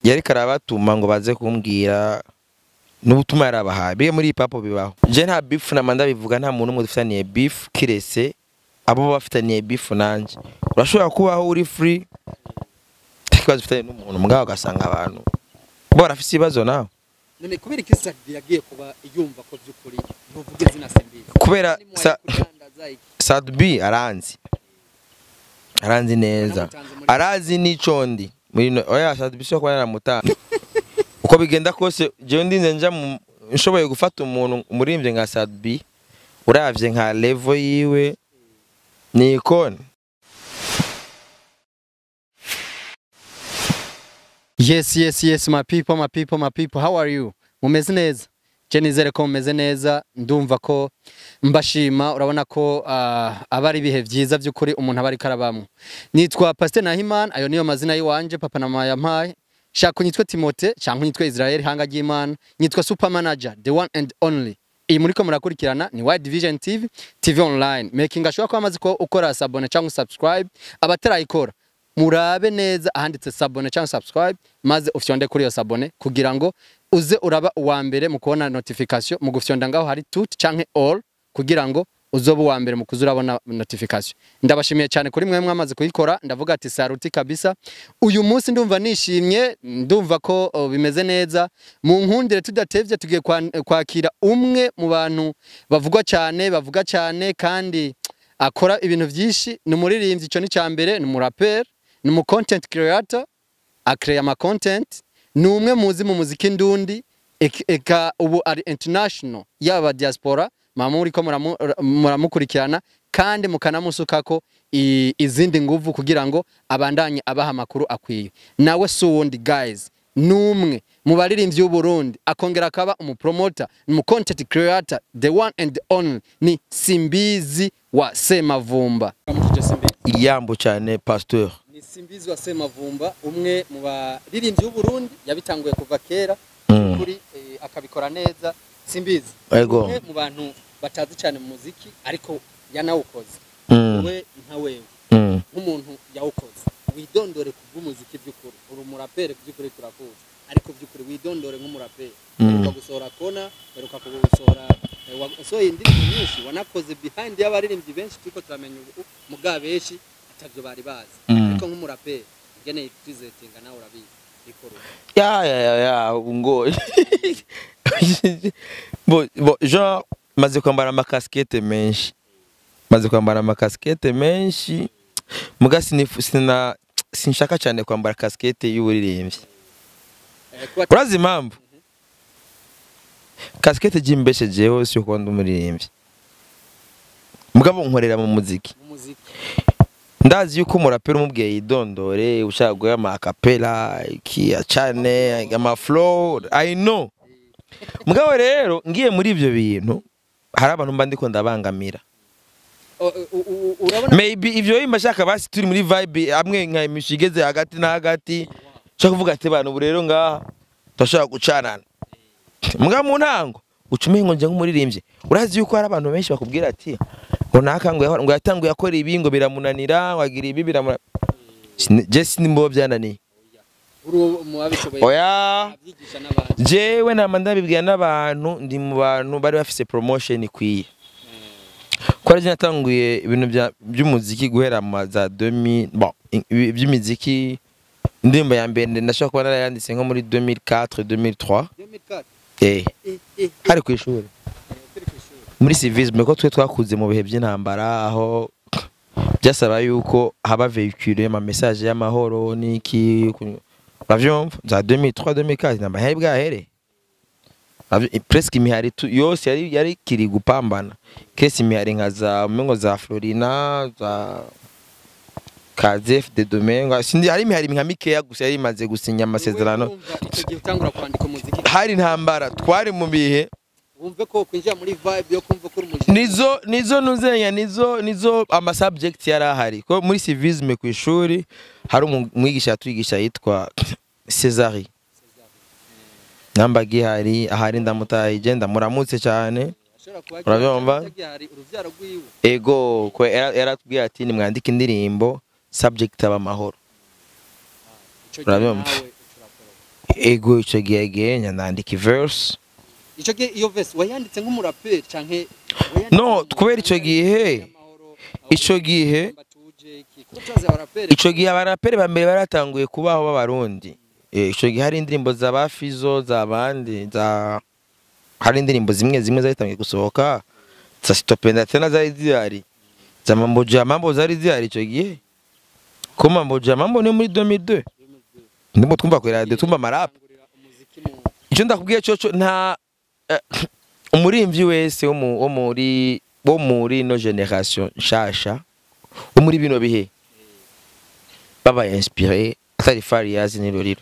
Yariko arabatuma ngo baze kumbwira n'ubutumwa yarabahaye. Biga muri hip hop bibaho. Je nta beef na manda bivuga, nta muntu umwe dufitaniye beef kirese abo bafitaniye beef nanje. Urashobora kubaho uri free ikibazo ufitanye n'umuntu, mugabo ugasanga abantu bo barafise ibibazo nawe. None kubera iki Sat-B yagiye kuba yumva ko by'ukuri ntuvuge izina Simbizi? Kubera Sat-B aranzi neza, arazi n'ico ndi muri no. Oya, Sat-B sio kuba naramutanga. Uko bigenda kose jewe ndinze nja nshoboye gufata umuntu umurimbye nka Sat-B, uravye nka level yiwe ni icône. Yes, yes, yes, my people, my people, my people, how are you? Mumeze neza? Je nizere ko mumeze neza, ndumva ko mbashima, urabona ko aba ari ibihe vyiza by'ukuri umuntu aba ariko arabamwo. Nitwa Pasteur Nahimana, ayo niyo mazina yiwanje papa na mama yampaye. Shaka unyitwe Timote, canke unyitwe Israel hanga ry'Imana, nyitwa Super Manager, the one and only. Iyi muriko murakurikirana ni Wide Vision TV, TV online. Making sure ko amaze ko ukora s'abonner cyangwa subscribe, abatarayikora murabe neza ahanditse s'abonner cyangwa subscribe, maze ufyonde kuri iyo s'abonner kugira ngo uze uraba uwa mbere mu kubona notification, mu gufyonda ngaho hari tout canke all kugira ngo uzobe uwa mbere mu kuzurabona notification. Ndabashimiye cyane kuri mwe mwamaze kuyikora, ndavuga ati saruti kabisa. Uyu munsi ndumva nishimye, ndumva ko bimeze neza. Mu nkundire tudatevye tugiye kwakira umwe mu bantu bavugwa cyane, bavuga cyane kandi akora ibintu byinshi. Ni umuririmbyi, ico ni cambere, ni umurapper, ni umu content creator, akreya ama content, ni umwe muzi mu muziki ndundi, eka ubu ari international yaba diaspora, mama uriko muramukurikirana kandi mukanamusukako izindi nguvu kugira ngo abandanye abaha amakuru akwiye. Nawe si uwundi guys, numwe mu baririmbyi b'u Burundi, akongera akaba umu promoter, umu content creator, the one and the only ni Simbizi wa Semavumba. Iyambo cyane Pasteur. Ni Simbizi wa Semavumba, umwe mu baririmbyi b'u Burundi, yabitanguye kuva kera kuri akabikora neza. Simbizi umwe mu bantu batazi cyane mu muziki ariko yanawukoze. We nka wewe nk'umuntu yawukoze, widondore kubw'umuziki by'ukuri. Uri umuraperi by'ukuri turakuzi, ariko by'ukuri widondore nk'umuraperi. Uheruka gusohora kona, uheruka gusohora wasohoye indirimbo nyinshi, wanakoze behind y'abaririmbyi benshi turiko turamenya ubu muga benshi atavyo bari bazi. Ariko nk'umuraperi ngeneye twizetinga nawe urabizi ikorwa. Ya ya ya ya ngo bo genre maze kwambara amakaskete menshi, maze kwambara amakaskete menshi muga sina sinshaka cyane kwambara kaskete y'uburirimbyi. Urazi impamvu? Kaskete jimbeshejeho si uko ndi umuririmbyi, mugabo nkorera mu muziki. Ndazi yuko umuraperi umubwiye yidondore ushaka guha ama acapella iki acane ama flow, I know. Mugabo rero ngiye muri ivyo bintu hari abantu mba ndiko ndabangamira. Maybe ivyo bimba shaka basi turi muri vibe amwe nka imishigeze hagati na hagati, cyo kuvuga ati bantu ubu rero ngaha turashaka gucanana. Mugabo mu ntango ucumenye ngo nje nk'umuririmbyi. Urazi yuko hari abantu benshi bakubwira ati ngo naka ngo yatanguye akora ibi ngo biramunanira, wagira ibi biramunanira. Je sinimbo byananiye. Oya, jewe nama ndabibwira n'abantu, ndi mu bantu bari bafise promotion ikwiye. Ko ari natanguye ibintu by'umuziki guhera mu za 2000, bon by'imiziki indirimbo ya mbere ndashaka kuba narayanditse nko muri 2004 2003. 2004 hari ku ishuri muri civisme, ko twe twakuze mu bihe by'intambara aho byasaba yuko haba véhicule ama message y'amahoro niki bavyumva za 2003 2004 intambara yari bwahere presque imihari yose yari kiri gupambana kese imihari nka za umengo za Florina za Kazef de Domingo, sindi hari imihari nka mikeya gusa yari imaze gusinya amasezerano. Hari intambara twari mu bihe wumve ko kwinjira muri vibe yo kumva ko umuziki nizo nuzenya nizo ama subject yari ahari ko muri civisme ku ishuri hari umwigisha yatwigisha yitwa Cesari namba gihari ahari ndamutaye ndamuramutse cyane. Urabyumva? Ego ko yaratubwiye ati nimwandike indirimbo subject aba amahoro. Urabyumva? Ego, ico gihe gihe nandika verse. Ico gihe iyo verse wayanditse nk'umuraperi canke wayanditse No, nk'umuntu kubera ico gihe amahoro, ico gihe batuje iki, kuko turazi abaraperi. Ico gihe abaraperi ba mbere baratanguye kubaho b'Abarundi. Ico gihe hari indirimbo za ba Fizo, za bandi, za hari indirimbo zimwe zimwe zatangiye gusohoka, za Sitopenda tena zari zihari, za Mambo ja Mambo zari zihari ico gihe, ko Mambo ja Mambo ni muri 2002 ndimo twumva kuri radio, twumva amarap. Umuziki mu Icyo ndakubwiye cyo nta umurimvyi wese wo muri no génération nshasha, wo muri bino bihe, babaye inspiré atari Farious ni Lolilo.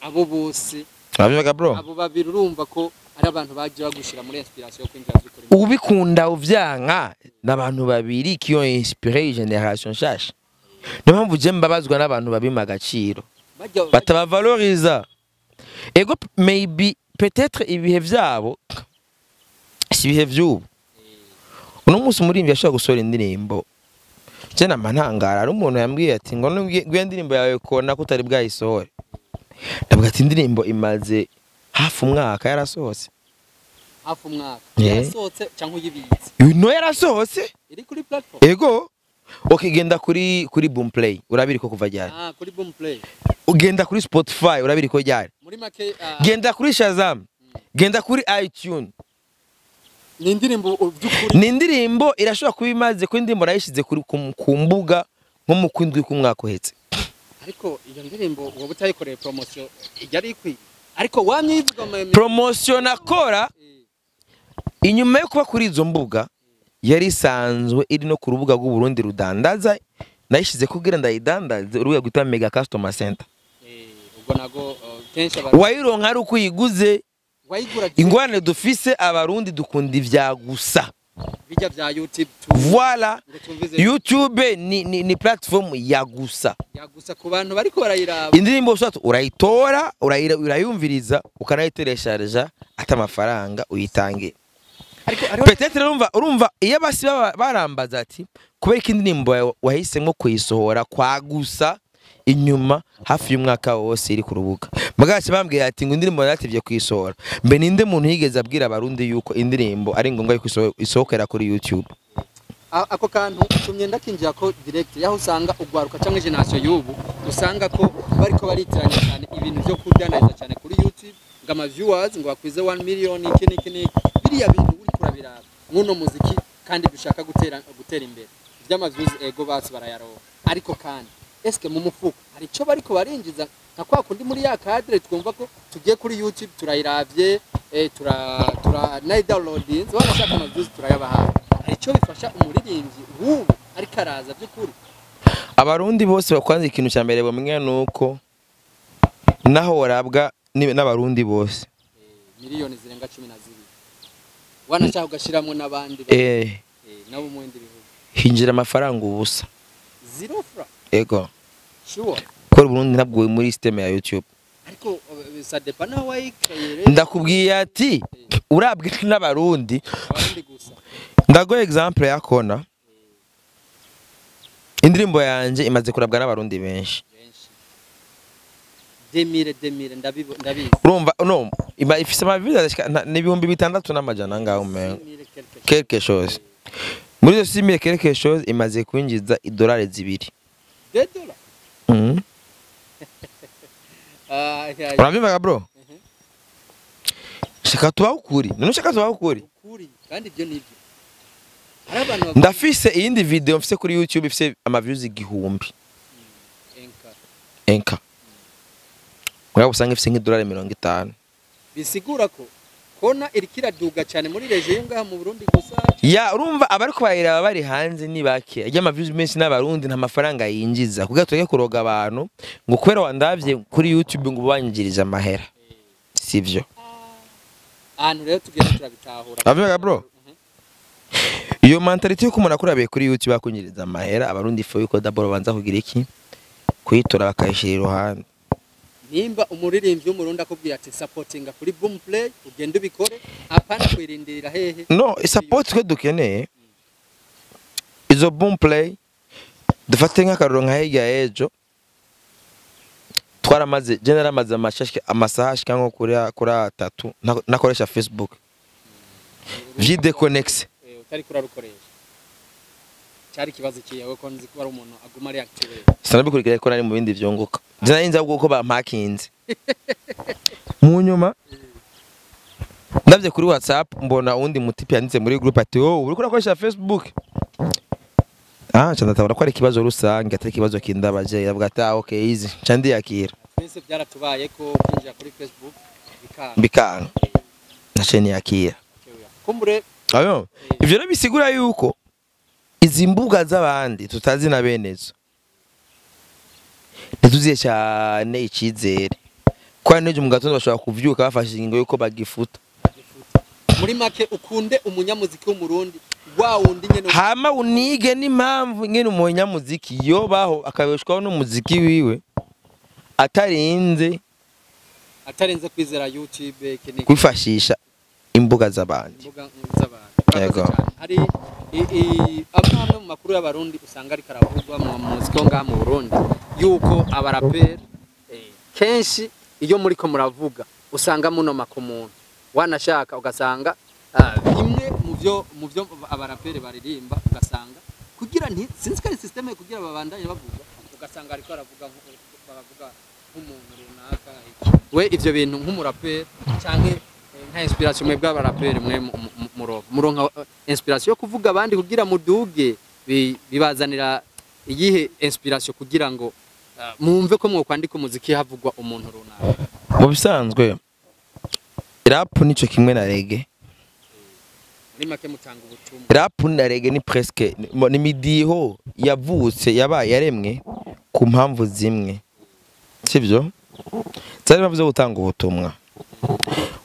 Abo bose? Uravyumva, bro? Abo babiri, urumva ko ari abantu baje bagushira muri inspiration yo kwinjira by'ukuri. Ubikunda uvyanka, n'abantu babiri qui ont inspiré génération nshasha. Niyo mpamvu je mbabazwa n'abantu babima agaciro, bajya batabavaloriza. Ego, maybe peut-être ibihe vyabo si ibihe vy'ubu. Uno munsi umuririmbyi ashobora gusohora indirimbo, je nama ntangara. Hari umuntu yambwiye ati ngo ngwiyo indirimbo yawe kona ko utari bwayisohore. Ndavuga ati indirimbo imaze hafi umwaka yarasohotse. Hafi umwaka? Yeah. Yarasohotse cyangwa uyibitse? No, yarasohotse. Iri kuri platform? Ego, ukigenda kuri Boomplay urabiri ko kuva ryari. Ah, kuri Boomplay. Ugenda kuri Spotify urabiri ko ryari. Muri make Genda kuri Shazam, genda kuri iTunes. Ni indirimbo by'ukuri. Ni indirimbo irashobora kuba imaze ko indirimbo nayishize ku mbuga nko mu kwindwi k'umwaka uhetse. Ariko iyo ndirimbo wowe utayikoreye promotion yari ikwiye, ariko wamye yivuga mu Promotion nakora inyuma yo kuba kuri izo mbuga, yari isanzwe iri no ku rubuga rw'Uburundi rudandaza. Nayishize kugira ndayidandaze, urubuga rwitwa Mega Customer Center. Ubwo nago kenshi abantu Wayironka ari uko uyiguze. Wayigura. Ingorane dufise, Abarundi dukunda ivya gusa. Bijya bya YouTube tu Voilà. ngo twumvize. YouTube ni platform ya gusa. Ya gusa ku bantu bariko barayiraba. Indirimbo ushatse urayitora, urayumviriza, ukanayitereshaja ata amafaranga uyitange. Ariko hariho Peut-être urumva iyo basi baba barambaza ati kubera ko indirimbo yawe wahisemo kuyisohora kwa gusa inyuma hafi y'umwaka wose iri ku rubuga, mugabo bambwiye ati ngo indirimbo naratevye kuyisohora. Mbe ninde muntu yigeze abwira Abarundi yuko indirimbo ari ngombwa yuko isohokera kuri YouTube? Ako kantu tumye ndakinjira ko direct, yaho usanga ugwaruka cyangwa generation y'ubu, usanga ko bariko baritiranya cyane ibintu byo kudandaza cyane kuri YouTube, ngo ama viewers ngo bakwize 1 million, iki n'iki n'iki. Biriya bintu uri kurabiraba mw'uno muziki kandi dushaka gutera imbere, iby'ama views ego basi barayaronka, ariko kandi eske mu mufuko hari ico bariko barinjiza nka kwa kundi muri ya cadre twumva ko tugiye kuri YouTube turayiravye, tura nayidownloadinze, wanashaka ama views turayabahaye? Hari icyo bifasha umuririmbyi w'ubu ariko araza by'ukuri? Abarundi bose bakwanze, ikintu cya mbere bamenya nuko naho warabwa n'Abarundi bose Miliyoni zirenga 12, wanashaka ugashyiramo n'abandi nabo mu bindi bihugu. Hinjira amafaranga ubusa. Zero franc? Ego. Sure? Kubera Burundi ntabwo muri system ya YouTube. Ariko ça dépend naho wayikaye rero. Ndakubwiye ati urabwe n'Abarundi. Abarundi gusa. Ndaguha exemple ya Kona. Indirimbo yanjye imaze kurabwa n'Abarundi benshi. Benshi, demire demire, ndabizi. Urumva no iba ifise ama views ashika ni 6,600 ngaho umengo. Mille quelque. Quelque chose. Muri izo 6 mille quelque chose imaze kwinjiza idolari 2. $2? Mhm. Ah, ya. Urabyumvaga, bro? Shaka tubaho ukuri, none ushaka tubaho ukuri. Ukuri, kandi ibyo nibyo, hari abantu bavuga. Ndafise iyindi video mfise kuri YouTube ifise ama views 1000. Enka. Enka mugabo usanga ifise nk'idolari 50. Bisigura ko kona iriko iraduga cyane muri région yo ngaha mu Burundi gusa. Ya, urumva abariko barayiraba bari hanze ni bake, ajya ama views menshi n'Abarundi, nta mafaranga yinjiza. Kugira tureke kuroga abantu ngo kubera wandavye kuri YouTube ngo ubanyinjirize amahera, sivyo. Ahantu rero tugenda turabitahura. Avuga, bro. Iyo mentalité yuko umuntu akurabiye kuri YouTube akwinjiriza amahera, Abarundi faut yuko d'abord banza kugira iki, kuyitora bakayishira iruhande. Nimba umuririmbyi w'Umurundi akubwiye ati supportinga kuri Boom Play, ugende ubikore, apana kwirindirira hehe. No support twe dukeneye izo Boom Play. Dufate nk'akaroro nka hirya y'ejo. Twaramaze, je naramaze amasaha ashika nko kuri atatu nakoresha Facebook vide connect. Utari kurarukoresha cyari kibazo kiyawe ko nzi ko ari umuntu aguma ari active? Sinabikurikira ko nari mu bindi vyunguka, je nari nzi ahubwo ko bampakinze. Mu nyuma ndavye kuri WhatsApp mbona undi mutipe yanditse muri group ati: "Oh, uriko urakoresha Facebook?" Ah, nca ndatabura ko ari ikibazo rusange, atari ikibazo kindabaje. Ndavuga ati: "Ah, okay, easy." Nca ndiyakira. Twese byaratubaye ko kwinjira kuri Facebook bikanga. Bikanga, naciye niyakira. Kumbure. Ayo, ivyo rero bisigura yuko izi mbuga z'abandi tutazi na benezo ntituziye cyane icizere, ko hari n'ejo mu gatondo bashobora kuvyuka bafashe ingingo yuko bagifuta. Muri make, ukunde umunyamuziki w'Umurundi wa wundi nyene. Hama unige n'impamvu nyene umunyamuziki yobaho, akabeshwaho n'umuziki wiwe, atarinze atarenze kwizera YouTube iki n'iki. Kwifashisha imbuga z'abandi. Imbuga z'abantu. Yego. Urakoze cyane. Hari amwe amwe mu makuru y'Abarundi usanga ariko aravugwa mu muziki wo ngaha mu Burundi, yuko abaraperi kenshi iyo muriko muravuga usanga munoma ku muntu, wanashaka ugasanga bimwe mu byo abaraperi baririmba, ugasanga kugira nti sinzi ko ari système kugira babandanye bavuga, ugasanga ariko aravuga baravuga nk'umuntu runaka iki. We ivyo bintu nk'umuraperi canke nka inspiration, mwe bw'abaraperi mwe muronka inspiration yo kuvuga abandi kugira muduge, bibazanira iyihe inspiration kugira ngo mwumve ko mwokwandika umuziki havugwa umuntu runaka? Mu bisanzwe rap nico kimwe na reggae. Muri make mutanga ubutumwa. Rap na reggae ni presque ni midiho yavutse, yabaye, yaremwe ku mpamvu zimwe, sivyo? Zari impamvu zo gutanga ubutumwa.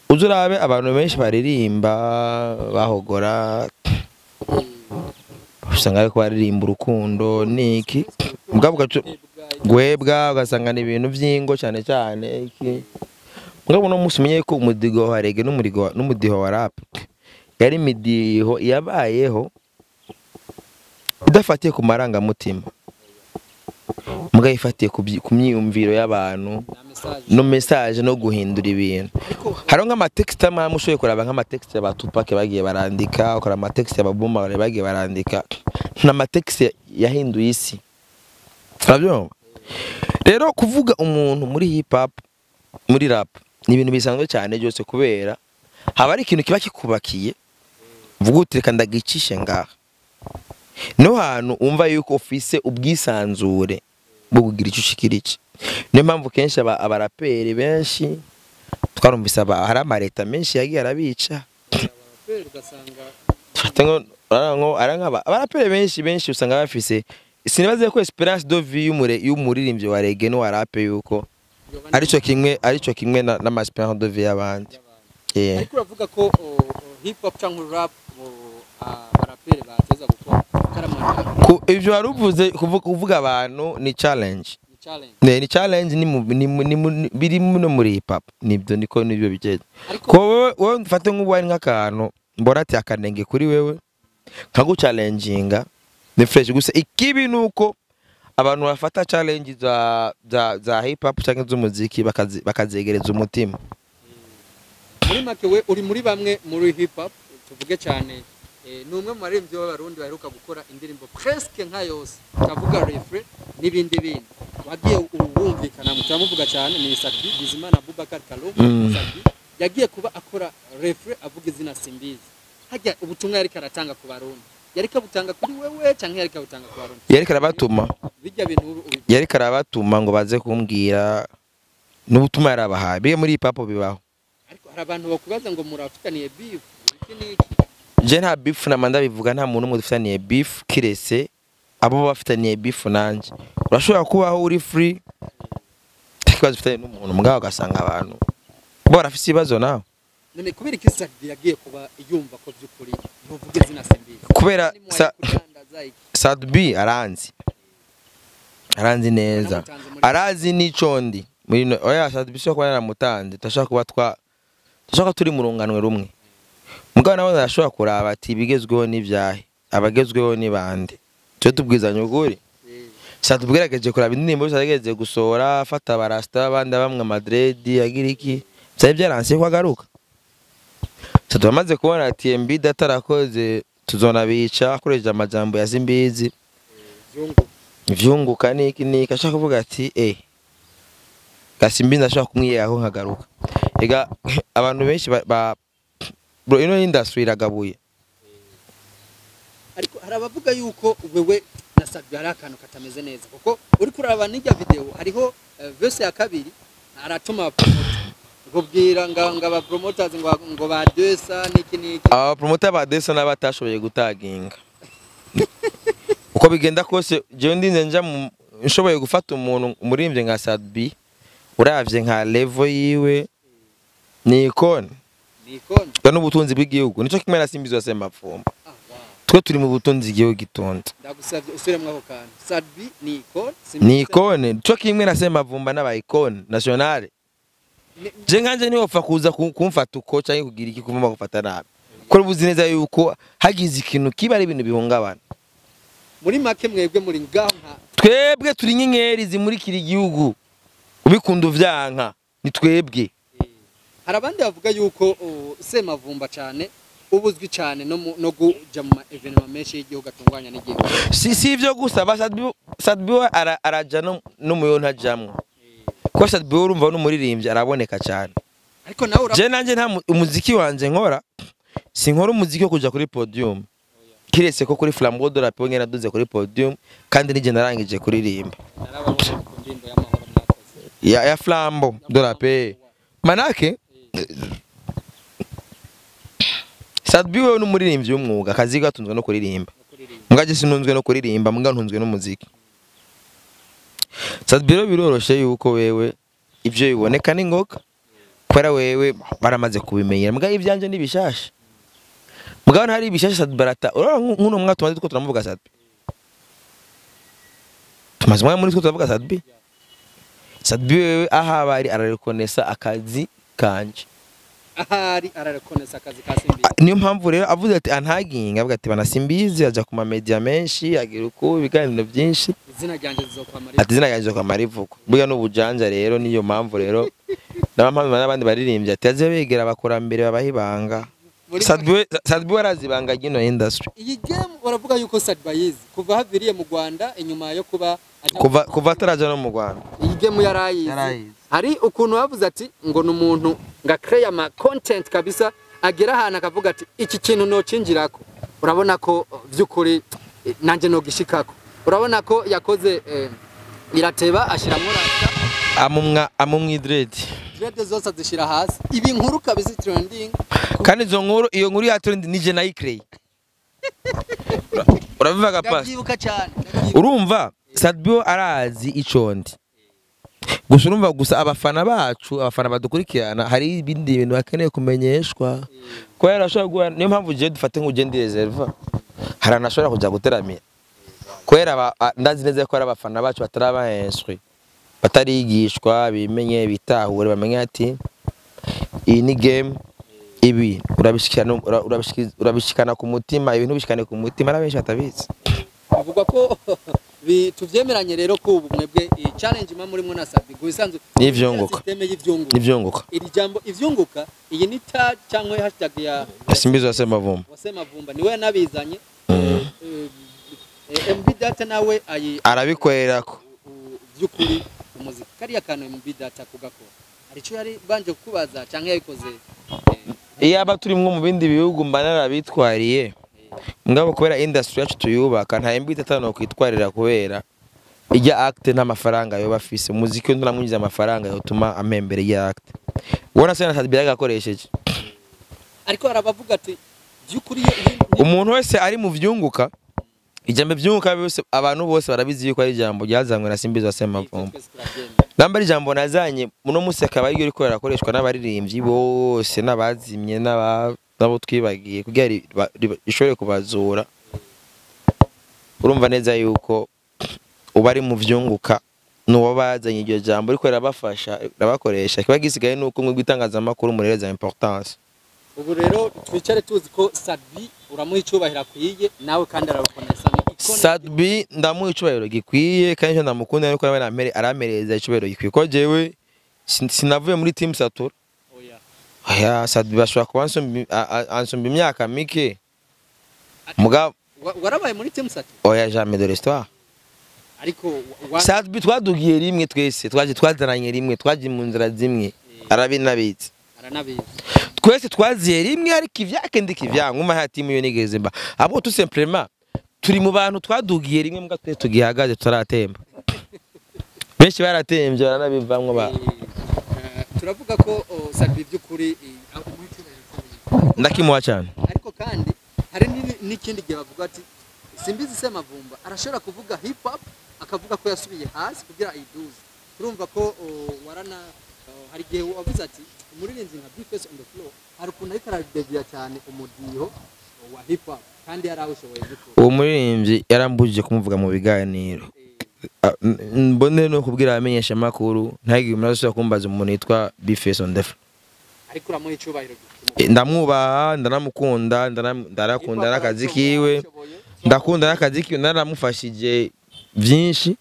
Uzi urabe abantu benshi baririmba bahogora, usanga ariko baririmba urukundo niki, mugabo gwebwa ugasanga ni ibintu vy'ingo cyane cyane iki. Mugabo uno munsi umenye ko umudiho wa reggae n'umudiho wa rap yari imidiho yabayeho idafatiye ku marangamutima, mugabo ifatiye ku myiyumviro y'abantu na message no message no guhindura ibintu. Ariko hariho nk'amatexte amwe amwe ushoboye kuraba, nk'amatexte ya ba Tupac bagiye barandika, ukora amatexte ya ba Bob Marley bagiye barandika, ni amatexte yahinduye isi, urabyumva? Rero kuvuga umuntu muri hip hop, muri rap, ni ibintu bisanzwe cyane byose, kubera haba hari ikintu kiba kikubakiye, uvuga uti: "Reka ndagicishe ngaha." Niho hantu wumva yuko ufise ubwisanzure bwo kugira icyo ushikirije. Niyo mpamvu kenshi abaraperi benshi twarumvise hari amareta menshi yagiye arabica. Abaraperi ugasanga Fata nko ari abaraperi benshi benshi usanga bafise, sinibaze ko espérance de vie y'umuririmbyi wa reggae n'uwa rap yuko arico kimwe n'ama espérance de vie y'abandi. Yeah. Ariko uravuga ko hip hop cyangwa rap abaraperi bateza gukora karamana. Ivyo wari uvuze, kuvuga abantu ni challenge. Ni challenge. Ne, ni challenge, ni mu, ni, mu, ni, mu, biri no muri hip hop, nibyo niko nibyo bigeze. Ariko ko wowe mfate nk'ubu ari nk'akantu mbona ati akanenge kuri wewe, nkaguchallenginga, ni fresh. Gusa ikibi nuko abantu bafata challenge za hip hop cyangwa z'umuziki bakazegereza umutima. Muri make, we uri muri bamwe muri hip hop tuvuge cyane, ni umwe mu baririmbyi b'Abarundi baheruka gukora indirimbo presque nka yose, tukavuga refrain n'ibindi bindi wagiye wumvikana, turamuvuga cyane, ni Sat-B Bizimana Abubakar Kalum. Sat-B yagiye kuba akora refrain avuga izina Simbizi. Hajya ubutumwa yariko aratanga ku Barundi, yariko abutanga kuri wewe canke yariko abutanga ku Barundi? Yariko arabatuma. Bijya bintu Yariko arabatuma ngo baze kumbwira, n'ubutumwa yarabahaye. Biga muri hip hop bibaho. Ariko hari abantu bakubaza ngo murafitaniye beef, iki n'iki? Je nta beef na manda bivuga, nta muntu umwe dufitaniye beef kirese abo bafitaniye beef nanje. Urashobora kubaho uri free, ikibazo ufitanye n'umuntu, mugabo ugasanga abantu bo barafise ibibazo nawe. None kubera iki Sat-B yagiye kuba yumva ko by'ukuri ntuvuge izina Simbizi? Kubera Ni kudandaza iki? Sat-B aranzi neza. Wanamutanze muri Arazi n'ico ndi muri oya, Sat-B sio kuba naramutanze, turashobora kuba turashobora turi mu runganwe rumwe, mugabo nawe arashobora kuraba ati ibigezweho n'ivyahe, abagezweho ni bande, twe tubwizanya ukuri. Sadubwirageje kuraba indirimbo zose yageze gusohora, afata abarasta abandi bamwe Madrid agira iki, byari byaranse ko agaruka. Sadubwo amaze kubona ati MB Data arakoze tuzonabica akoresheje amajambo ya Simbizi ivyunguka niki niki, ashaka kuvuga ati Gasimbizi ashaka kumwiyaho nkagaruka. Ega abantu benshi bro ino industry iragabuye. Ariko hari abavuga yuko wewe na Sadbi hari akantu katameze neza, kuko uri kuraba n'ijya video hariho verse ya kabiri aratuma promoter kubwira nga ba promoters ngo ba desa niki niki. Aba promoter ba desa n'abatashoboye gutaginga. Uko bigenda kose jewe ndinze nja nshoboye gufata umuntu umurimbye nka Sadbi, uravye nka level yiwe ni icon. Ni icon. N'ubutunzi bw'igihugu nico kimwe na Simbizi wa Semavumba. Twe turi mu butunzi igihugu gitonda. Ndagusavye usubiremwo ako kantu. Sadbi ni icon, ni icon cyo kimwe na Semavumba n'aba icon nationale. Je nkanje niho upfa kuza kumfata uko cyangwa kugira iki kuvuma gufata nabi. Ko ubuzi neza yuko hagize ikintu kiba ari ibintu bihungabana. Muri make mwebwe muri ngaho nka twebwe turi nyenyeri zimurikira igihugu. Ubikunda uvyanka ni twebwe. Hari abandi bavuga yuko Semavumba cyane ubuzwi cyane no kuja mu evenement menshi y'igihugu atunganya n'igihugu. Si ivyo gusa ba Sadbi araja no muyo ntajamwo. Ko Sadbi urumva n'umuririmbyi araboneka cyane. Ariko nawe je nanje nta umuziki wanje nkora sinkora umuziki wo kuja kuri podium. Kiretse ko kuri Flambeau de la Paix ngena duze kuri podium kandi nije narangije kuririmba. Narababonye ku ndimbo y'amahoro mwakoze. Ya Flambeau de la Paix. Manake Sadbi wewe n'umuririmbyi w'umwuga akazi gatunzwe no kuririmba. Mugaje sinunzwe no kuririmba, muga ntunzwe n'umuziki. Sadbi rero biroroshe yuko wewe ivyo biboneka n'ingoka kwera wewe baramaze kubimenyera, muga ivyanje nibishasha. Muga hari ibishasha Sadbi barata. Urabona nkuno mwaka tumaze two turamuvuga Sadbi. Tumaze umwanya muri two turavuga Sadbi. Sadbi wewe aha bari ararekonesa akazi kanje. Ahari ararekonesa akazi ka Simbizi. Niyo mpamvu rero avuze ati antaginga avuga ati bana Simbizi aja kuma media menshi agira uko ibiganiro byinshi. Izina ryanje rizokwamara. Ati izina ryanje rizokwamara ivuko. Burya n'ubujanja rero niyo mpamvu rero n'abamama n'abandi baririmbye ati aze begera abakurambere babahibanga. Sadbi arazibanga gino industry. Iyi game baravuga yuko Sadbi ayizi kuva haviriye mu Rwanda inyuma yo kuba kuva ataraja no mu Rwanda. Iyi game yarayizi. Hari ukuntu bavuze ati ngo numuntu nga create ama content kabisa agera ahantu akavuga ati iki kintu no cinjirako. Urabona ko vyukuri nanje no gishikako. Urabona ko yakoze irateba ashiramo rasta amumwa dread. Dread zose azishira hasi. Ibi nkuru kabisa trending. Kandi izo nkuru iyo nkuru ya trend nije nayikreye. Urabivuga pass. Ndabyibuka cyane. Urumva Sadbi arazi icondi. Gusa urumva gusa abafana bacu abafana badukurikirana hari ibindi bintu bakeneye kumenyeshwa. Ko yarashobora guha niyo mpamvu je dufate nk'ugende reserve. Hari anashobora kuja guteramira. Kwera ndazi neza ko ari abafana bacu batarabahenswe. Batarigishwa bimenye bitahure bamenye ati iyi ni game ibi urabishikana ku mutima ibintu bishikane ku mutima arabenshi batabizi. Avuga ko tuvyemeranye rero ko ubu mwebwe challenge mwa muri mwo na Sadbi gusanzwe n'ivyunguka n'ivyunguka iri jambo ivyunguka iyi ni tag cyangwa hashtag ya Simbizi wa Semavumba. Wa Semavumba niwe yanabizanye. MB Data nawe ayi arabikorerako byukuri umuziki kariya kantu MB Data kugakora arico yari banje kukubaza cyangwa yabikoze. Iyaba turimwo mu bindi bihugu mba narabitwariye ngabo kubera industry yacu tuyubaka nta MB Data no kwitwarira kubera ijya act nta mafaranga yo bafise umuziki nturamwinjiza amafaranga yotuma amembere ya act ubona se na Sadbi yagakoresheje. Ariko arabavuga ati byukuri umuntu wese ari mu vyunguka ijambo byunguka byose abantu bose barabizi yuko ari ijambo ryazanywe na Simbizi wa Semavumba. Namba ijambo nazanye muno musi akaba ari riko rakoreshwa n'abaririmbyi bose n'abazimye n'abo twibagiye kugira ishobore kubazura. Urumva neza yuko uba ari mu vyunguka nuwo bazanye iryo jambo riko rabafasha rabakoresha kiba gisigaye nuko mwe gwitangazamakuru murereza importance. Ubu rero twicare tuzi ko Sadbi uramuha icubahiro akwiye nawe kandi ararukonesa. Sat-B ndamuha icubahiro gikwiye, kandi icyo ndamukunda nuko nawe arampereza icubahiro gikwiye, ko jewe sinavuye muri team Satura. Oya. Oya, Sat-B bashobora kuba ansumba imyaka mike. Mugabo Warabaye muri team Satura? Oya, jamais de l'histoire. Ariko Sat-B twadugiye rimwe twese, twaje twazananye rimwe, twaje mu nzira zimwe. Arabinabitse. Aranabizi. Twese twaziye rimwe, ariko ivyake ndika ivyangu nta team yo nigeze mba. Ahubwo tout simplement turi mu bantu twadugiye rimwe, mbwa twese tugihagaze tutaratemba. Benshi baratembye baranabivamwo ba. Turavuga ko Sat-B by'ukuri umuha icubahiro cy'ubuzima. Ndakimuha cyane. Ariko kandi hari n'ikindi gihe bavuga ati Simbizi Semavumba arashobora kuvuga hip hop, akavuga ko yasubiye hasi kugira ayiduze. Turumva ko warana hari igihe wavuze ati umuririmbyi nka B-Face on the floor hari ukuntu ariko aradeviya cyane umudiho wa hip hop kandi yari awushoboye by'ukuri. Uwo muririmbyi yarambujije kumuvuga mu biganiro. Mbone no kubwira abamenyesha makuru ntagire umuntu azosubira kumbaza umuntu yitwa B-Face on the floor. Ariko uramuha icubahiro gikwiye. Ndamwubaha, ndaramukunda, ndarakunda n'akazi kiwe, ndakunda n'akazi kiwe, ndaramufashije byinshi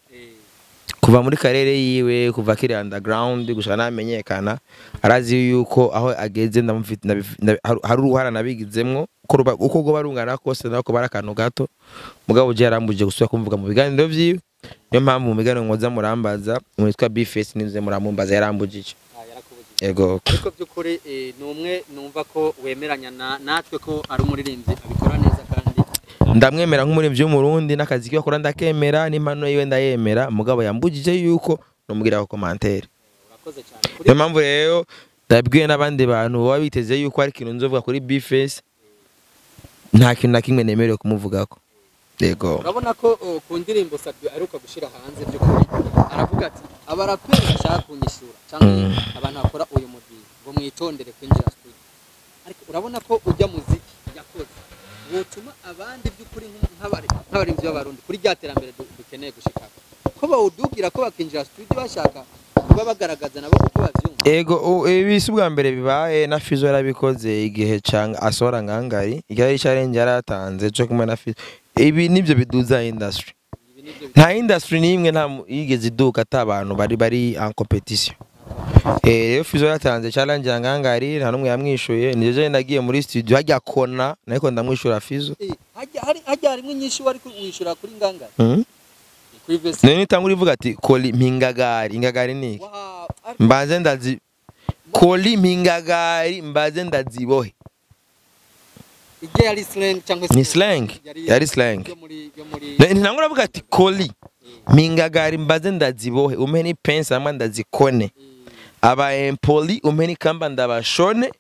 kuva muri karere yiwe, kuva akiri underground gushaka namenyekana. Arazi yuko aho ageze ndamufite, hari uruhara nabigizemwo, uko rwoba rungana kose nako bari akantu gato. Mugabo je yarambujije gusubira kumvuga mu biganiro vyiwe. Niyo mpamvu mu biganiro mwoza murambaza umuntu witwa B-Face, nize muramumbaza, yarambujije. Yarakubujije. Ego. Ariko by'ukuri ni umwe numva ko wemeranya natwe ko ari umuririmbyi abikora neza kandi ndamwemera nk'umuririmbyi w'Umurundi, n'akazi kiwe akora ndakemera, n'impano yiwe ndayemera. Mugabo yambujije yuko nomubwira ko commentaire. Urakoze cyane. Kuri Niyo mpamvu rero ndabwiye n'abandi bantu baba biteze yuko hari ikintu nzovuga kuri B-Face, nta kintu na kimwe nemerewe kumuvugako. Yego. Urabona ko ku ndirimbo Sat-B aheruka gushira hanze, by'ukuri aravuga ati abaraperi bashaka kunyishura cyangwa abantu bakora uyu mudiho ngo mwitondere kwinjira studio. Ariko urabona ko ujya muziki yakoze wotuma abandi by'ukuri nk'abarimvyi b'Abarundi kuri rya terambere dukeneye gushikako, ko bawudugira ko bakinjira studio bashaka kuba bagaragaza nabo uko bavyumva. Ego, ibi si ubwa mbere bibaye, na Fizzo yarabikoze igihe canga asohora Ngangari, igihe ari challenge yaratanze cyo kumwe na Fizzo. Ibi nivyo biduza industry. Ibi nivyo. Nta industry n'imwe nta yigeze iduka ata abantu bari en competition. Rero Fizzo yatanze challenge ya Ngangari, nta n'umwe yamwishuye. Nije je nagiye muri studio hajya kona nariko ndamwishura Fizzo. Hajya harimwo inyishu wari wishura kuri Ngangari? Kuri verse. None nitangura ivuga ati koli mpingagari, ingagari ni iki? Wow. Mbanze ndazi koli mpingagari, mbanze ndazibohe. Ijya yari slang cyangwa Ni slang, yari slang. Yo muri Ntangura avuga ati koli mpingagari mbanze ndazibohe, umpe ni pense hamwe ndazikone, aba empoli umpe n'ikamba ndabashone,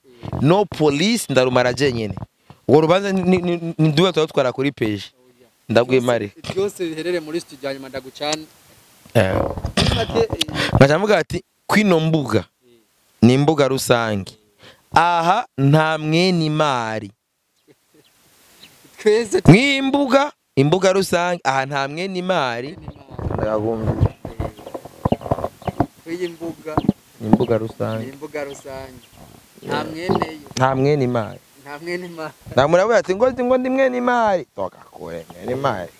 no police ndarumara jenyene. Urwo rubanza ni duwe turatwara kuri page ndagwimare. Byose biherere muri studio hanyuma ndagucana. Make Nkaca mvuga ati kwino mbuga ni imbuga rusange, aha nta mwene imari. Twese Mw'imbuga, imbuga rusange, aha nta mwene imari. Ndagumvira. Kw'iyi mbuga. Imbuga Ni rusange. Imbuga rusange nta mweneyo. Nta mwene imari. Nta mwene imari. Namuravuga ati ngo ndi mwene imari, toka kure mwene imari.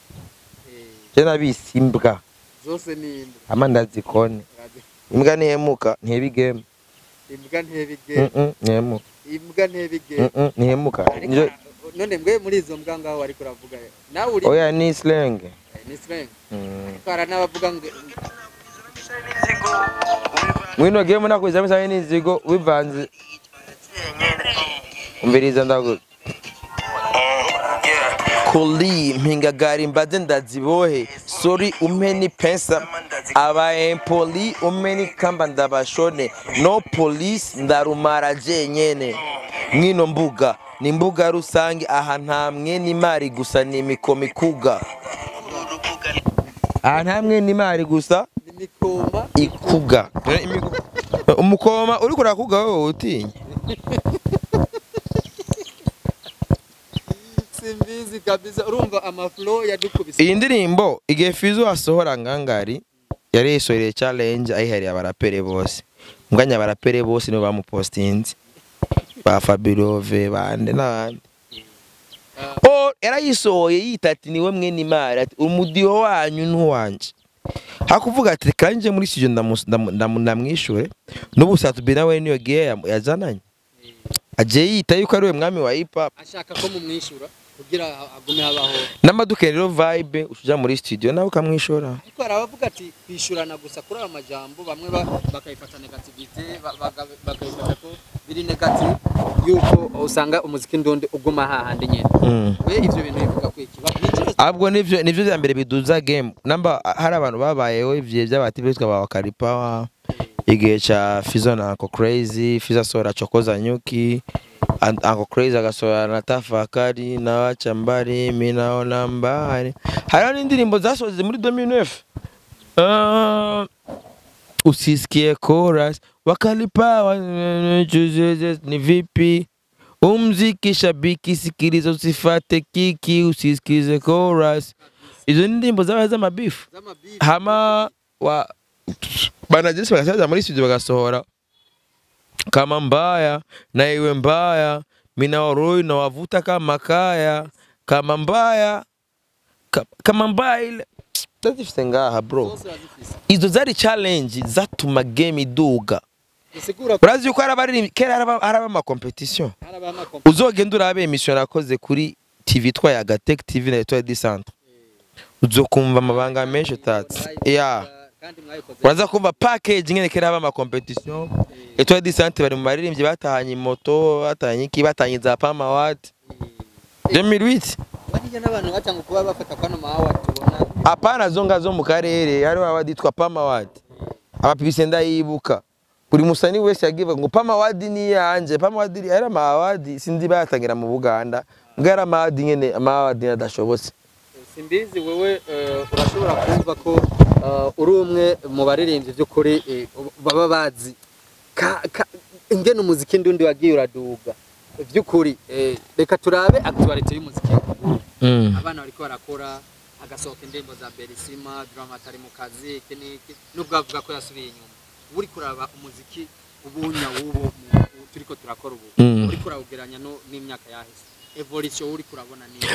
Je nabise imbwa. Zose ni imbwa. Ama ndazikone. Imbwa ntihemuka, ntibigeme. Imbwa ntebigeme. Ntihemuka. Imbwa ntebigeme. Ntihemuka. None mbwe muri izo mbwa ngaho ariko uravuga nawe uri? Oya, ni slang. Ni slang. Ariko hari n'abavuga ngo Mwino game nakuza misa n'inzigo wivanze. Umviriza ndagu koli mpingagari mbaze ndazibohe, sorry umpe ni pensa, aba empoli umpe ni kamba ndabashone, no police ndarumara jenyene. Mwino mbuga ni mbuga rusange, aha nta mwene imari gusa ni imikoma ikuga, aha nta mwene imari gusa ni mikoma ikuga. Umukoma uriko urakuga wowe utinya? Simbizi kabisa, urumva amaflow yadukubise. Iyi ndirimbo igihe Fizzo asohora Ngangari yari yisohoreye challenge ayihariye abarapere bose. Muganya abarapere bose nibo bamupostinze, ba Fabirove bande n'abandi. O yarayisohoye yita ati niwe mwene Imana, ati umudiho wanyu n'uwanje. Hakuvuga ati reka nje muri studio ndamwishure. N'ubu Satubi nawe niyo gihe yazananye. Aje yita yuko ari we mwami wa hip hop. Ashaka ko mumwishura kugira agume habaho. N'amaduka rero vibe usuja muri studio nawe ukamwishura. Ariko arabavuga ati kwishurana gusa kuri aya majambo bamwe bakayifata negativité, bakayifata ko biri negative yuko usanga umuziki ndundi uguma hahandi nyene. We ivyo bintu bivuga ko iki? Ahubwo nivyo vya mbere biduza game. Namba hari abantu babayeho ivyo by'abati bitwa ba Wakaripawa. Igihe cha Fizo na Uncle Crazy, Fizo sora chokoza nyuki, Uncle Crazy agasora na tafakari na wacha mbali mimi naona mbali. Hariho n'indirimbo zasoze muri 2009. Usisikie chorus Wakalipawa ni vipi? Umziki shabiki sikiliza usifate kiki usisikize chorus. Izo ndirimbo zabaye z'amabifu. Hama wa bana jinsi bakasaza muri studio bagasohora kama mbaya na iwe mbaya mina waroi na wavuta kama kaya kama mbaya kama mbaya ile tazifise ngaha bro. Izo zari challenge zatuma game iduga. Urazi yuko arabari kera araba ama competition. Uzogenda urabe emission nakoze kuri TV twa Gatech TV na Etoile du Centre. Uzokumva amabanga menshi utatse. Yeah. Uraza kumva package nyene kera haba ama competition. Etoile du Centre bari mu baririmbyi batahanye moto, batahanye iki, batahanye za Pama Award 2008. Barije n'abantu batanga kuba bafata kwano ma award tubona. Apana zonga zo mu karere, hari award yitwa Pama Award. Abapibise ndayibuka. Buri musani wese yagiva ngo Pama Award ni yanje, Pama Award era ama award sindi bayatangira mu Buganda. Mbwa ama award nyene ama award adashobotse. Simbizi wewe urashobora kumva ko uri umwe mu baririmbyi by'ukuri baba bazi ingene umuziki ndundi wagiye uraduga by'ukuri. Reka turabe actuality y'umuziki. Abana bariko barakora agasohoka indirimbo za Berisima, Drama atari mu kazi iki niki, nubwo avuga ko yasubiye inyuma. Uri kuraba umuziki ubunya wubo turiko turakora ubu, uri kurawugeranya no n'imyaka yahise, evolution uri kurabona ni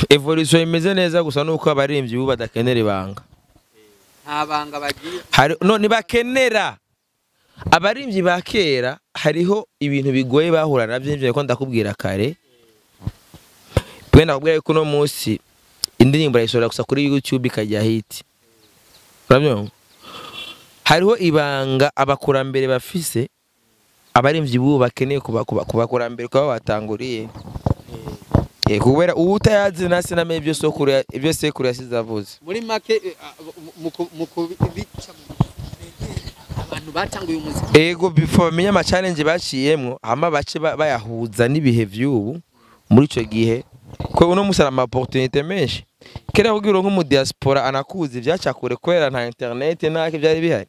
evolution imeze neza gusa nuko abaririmbyi ubu badakenera ibanga. Nta banga bagiye hari no nibakenera abaririmbyi ba kera hariho ibintu bigoye bahura navyo ivyo ko ndakubwira kare. Bwe ndakubwira ko no munsi indirimbo irashobora gusa kuri YouTube ikajya hit. Urabyumva? Hariho ibanga abakurambere bafise abaririmbyi ubu bakeneye kubakurambere kwa batanguriye. Kubera utayazi nasi namenye ibyo sokuru ibyo sekuru yasize avuze. Muri make mu kubica abantu batanguye umuziki. Ego before bamenye ama challenge baciyemwo hama bace bayahuza n'ibihe vy'ubu muri ico gihe ko uno musara ama opportunité menshi. Kera kugira nko mu diaspora anakuzi ivyacakure kubera nta internet nta byari bihari.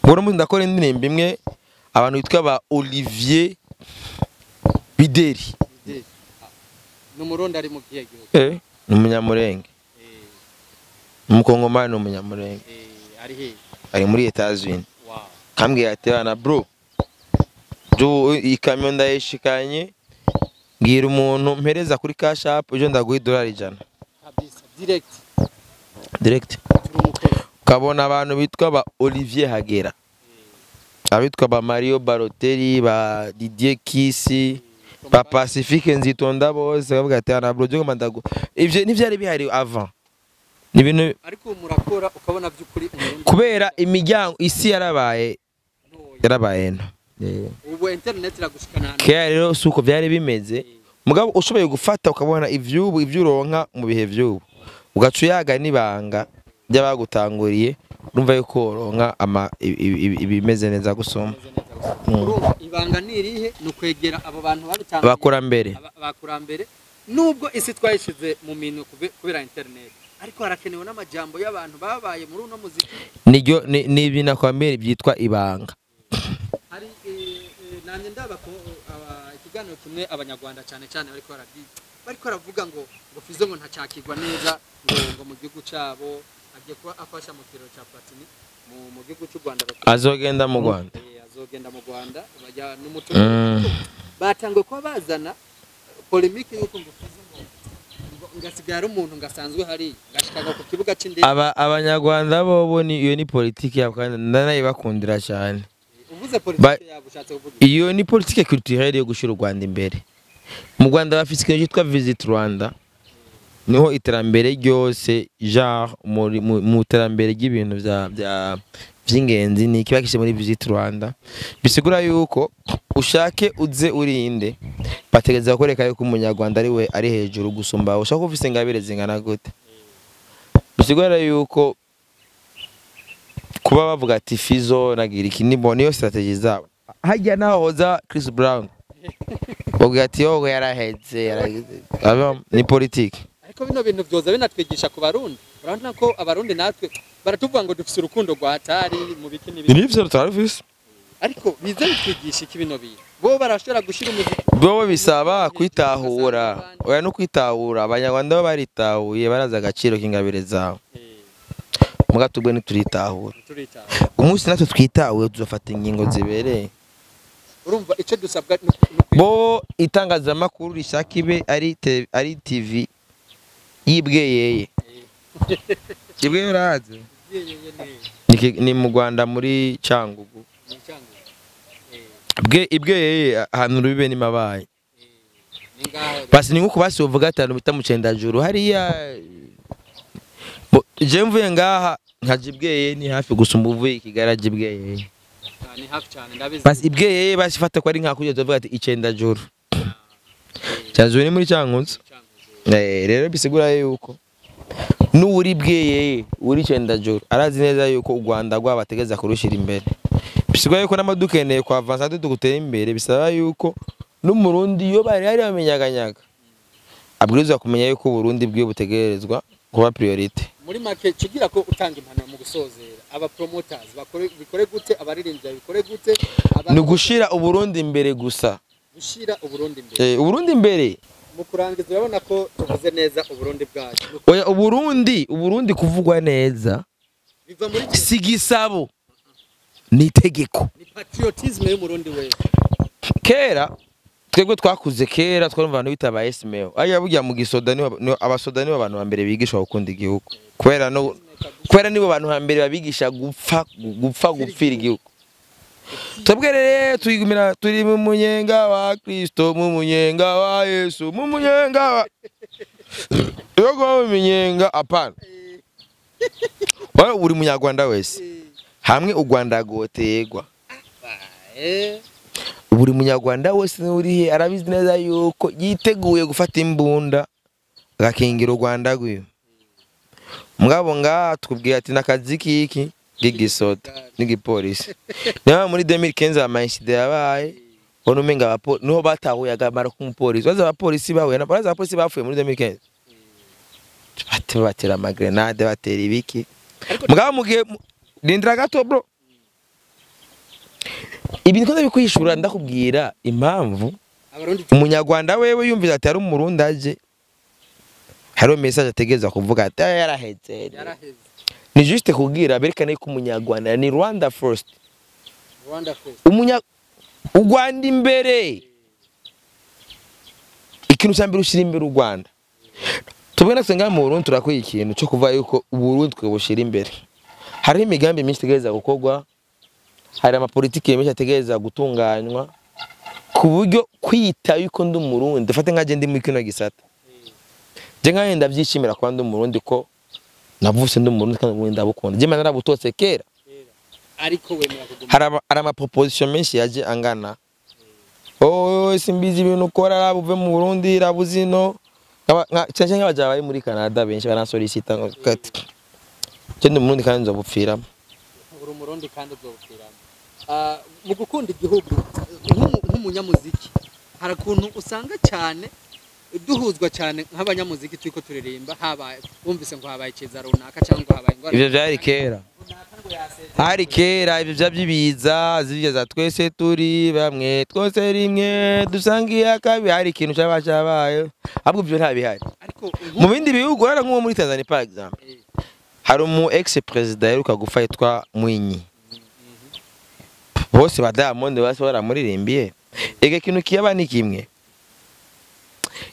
Buri munsi ndakora indirimbo imwe abantu bitwa ba Olivier Bideri. Numurundi ari mu kihe gihugu? Ni umunyamurenge. Umukongomani ni umunyamurenge. Ari he? Ari muri Etats-Unis. Wow. Kambwiye ati bana bro, jo ikamyo ndayishikanye mbwira umuntu mpereza kuri Cash App ejo ndaguha $100. Kabisa direct. Direct. Ukabona abantu bitwa ba Olivier Hagera. Abitwa ba Mario Balotelli, ba Didier Kisi, ba Pacifique Nzitonda bose bavuga ati ana bro jo mandago. Ivyo ntivyari bihari avant. Ni ibintu ariko murakora ukabona by'ukuri kubera imiryango isi yarabaye nto. Ubu internet iragushikana. Kera rero suko byari bimeze. Mugabo ushoboye gufata ukabona ivyubu ivyuronka mu bihe vyubu. Ugaca uyaga nibanga by'abagutanguriye urumva yuko uronka ama ibimeze neza gusoma. Urumva ibanga nirihe nukwegera abo bantu babitangiye abakurambere abakurambere nubwo isi twayishize mu minwe kubera internet ariko harakenewe n'amajambo y'abantu babaye muri uno muziki. Niryo ni ibintu nakwambere byitwa ibanga. Hari nanje ndaba ko ikiganiro kimwe abanyarwanda cyane cyane bariko bariko baravuga ngo Fizzo ngo ntacakirwa neza ngo mu gihugu cabo agiye kuba afasha mu kiriro ca Platini mu gihugu cy'u Rwanda azogenda mu Rwanda. Azogenda mu Rwanda bajya n'umuco batangwe kuba bazana Polémique yuko ngo Fizzo ngo ngasigara umuntu ngasanzwe hari ngashikaga ku kibuga c'indege. Aba abanyarwanda bobo ni iyo ni politiki yabo, kandi ndanayibakundira cyane. Uvuze politike yabo, ushatse kuvuga iki? Iyo ni politique culturelle yo gushyira u Rwanda imbere. Mu Rwanda bafite ikintu cyitwa Visit Rwanda, niho iterambere ryose, genre mu iterambere ry'ibintu bya by'ingenzi ni kiba kishe muri Visit Rwanda. Bisigura yuko ushake uze urinde, bategereza kwereka yuko umunyarwanda ari we ari hejuru gusumba wowe. Ushaka ufise ingabire zingana gute, bisigura yuko kuba bavuga ati Fizzo nagira iki, nibo niyo strategy zabo. Hajya naho hoza Chris Brown bavuga ati yowe yaraheze, yaraheze. Aba ni politique. Ariko bino bintu byoza binatwigisha ku Barundi. Urabona ko Abarundi natwe baratuvuga ngo dufise urukundo rwa hatari mu biki n'ibiki. Nivyo turabifise. Ariko bize bitwigisha iki bino bintu? Bo barashobora gushira umuziki. Bobo bisaba kwitahura, oya, no kwitahura. Abanyarwanda bo baritahuye, barazi agaciro k'ingabire zabo. Muga tubwe ntituritahura. Turitahura. Umunsi natwe twitahuye, tuzofata ingingo zibereye. Urumva icyo dusabwa ni Bo itangazamakuru rishaka ibe ari TV yibweyeye. Kibwe urazi? Ni mu Rwanda, muri Cyangugu. Bwe ibweyeye ahantu rubibe ni mabaye. Basi ni nkuko basi uvuga ati ahantu bita mu Cendajuru hariya. Je mvuye ngaha nkaja ibweyeye ni hafi gusumba uvuye i Kigali aja ibweyeye. Ni hafi cyane, ndabizi. Basi ibweyeye basi fata ko ari nka kujya tuvuga ati Icendajuru. Cendajuru ni muri Cyangugu. Rero bisigura yuko n'uri bweyeye uri Cendajuru arazi neza yuko u Rwanda rwabategeza kurushira imbere. Bisigura yuko n'amadukeneye kwa avancer, dugutera imbere, bisaba yuko n'umurundi iyo bari hari bamenyaganyaga abwirizwa kumenya yuko Uburundi bwiwe butegerezwa kuba priorité. Muri make, kigira ko utanga impanuro mu gusozera, aba promoters bakore bikore gute, abaririmbyi babikore gute? Ni ugushira Uburundi imbere gusa. Gushira Uburundi imbere. Uburundi imbere. Mu kurangiza, urabona ko tuvuze neza Uburundi bwacu. Oya, Uburundi kuvugwa neza biva muri si gisabo, ni itegeko. Ni patriotisme y'Umurundi wese. Kera twebwe twakuze kera twarumva abantu bitabaye Esmeo aya burya mu gisoda abasoda nibo abantu ba mbere bigishwa gukunda igihugu, kubera no kubera nibo bantu ba mbere babigisha gupfa gupfira igihugu. Twebwe rero tuyigumira turi mu munyenga wa Kristo, mu munyenga wa Yesu, mu munyenga wa yogo, mu munyenga apana. Wewe uri munyarwanda wese hamwe u Rwanda gotegwa, buri munyarwanda wese uri he arabizi neza yuko yiteguye gufata imbunda agakingira u Rwanda rwiwe. Mugabo ngaha twubwiye ati nakazi kiki k'igisoda n'igipolisi. Niyo muri 2015 ama incident yabaye, ubona umenga niho batahuye akamaro k'umupolisi. Baza abapolisi bahuye na baza abapolisi bapfuye muri 2015, batera amagrenade, batera ibiki. Mugabo mugihe rindira gato bro, ibi niko ndabikwishura, ndakubwira impamvu. Abarundi Umunyarwanda wewe yumvise ati hari umurundi aje, hariho message ategereza kuvuga ati: "Ah, yaraheze." Yaraheze. Ni juste kubwira berekane ko umunyarwanda ni Rwanda first. Rwanda first. Umunya u Rwanda imbere, ikintu cya mbere ushyira imbere u Rwanda. Tubwe natwe ngaha mu Burundi turakwiye ikintu cyo kuvuga yuko Uburundi twe bushyira imbere. Hariho imigambi myinshi itegereza gukorwa, hari amapolitiki menshi ategereza gutunganywa ku buryo kwita yuko ndi umurundi. Dufate nka je ndi muri kino gisata, je nkaje ndabyishimira kuba ndi umurundi, ko navutse ndi umurundi kandi uburundi ndabukunda. Je narabutotse kera. Ariko wemera kuguma. Hari amaproposition menshi yaje angana: "Oh, simbizi ibintu ukora, raba uve mu Burundi, raba uzino." Cyane cyane nk'abaja bari muri Canada benshi baransolicita ngo kati je ndi umurundi kandi nzobupfiramo. Uri umurundi kandi uzobupfiramo. Mu gukunda igihugu nk'umunyamuziki, hari ukuntu usanga cyane duhuzwa cyane nk'abanyamuziki turiko turirimba, habaye wumvise ngo habaye ikiza runaka cyangwa ngo habaye ingorane Ivyo vyari kera. Runaka ngo yasezeye. Hari kera ivyo vya by'ibiza zirya za twese turi bamwe, twose rimwe dusangiye akabi, hari ikintu cyaba cyabaye, ahubwo ivyo ntabihari. Ariko Mu bindi bihugu rero, nko muri Tanzania par exemple, hari umu ex président aheruka gupfa yitwa Mwinyi, bose ba Diamond bose baramuririmbiye. Ega ikintu kiyaba ni kimwe.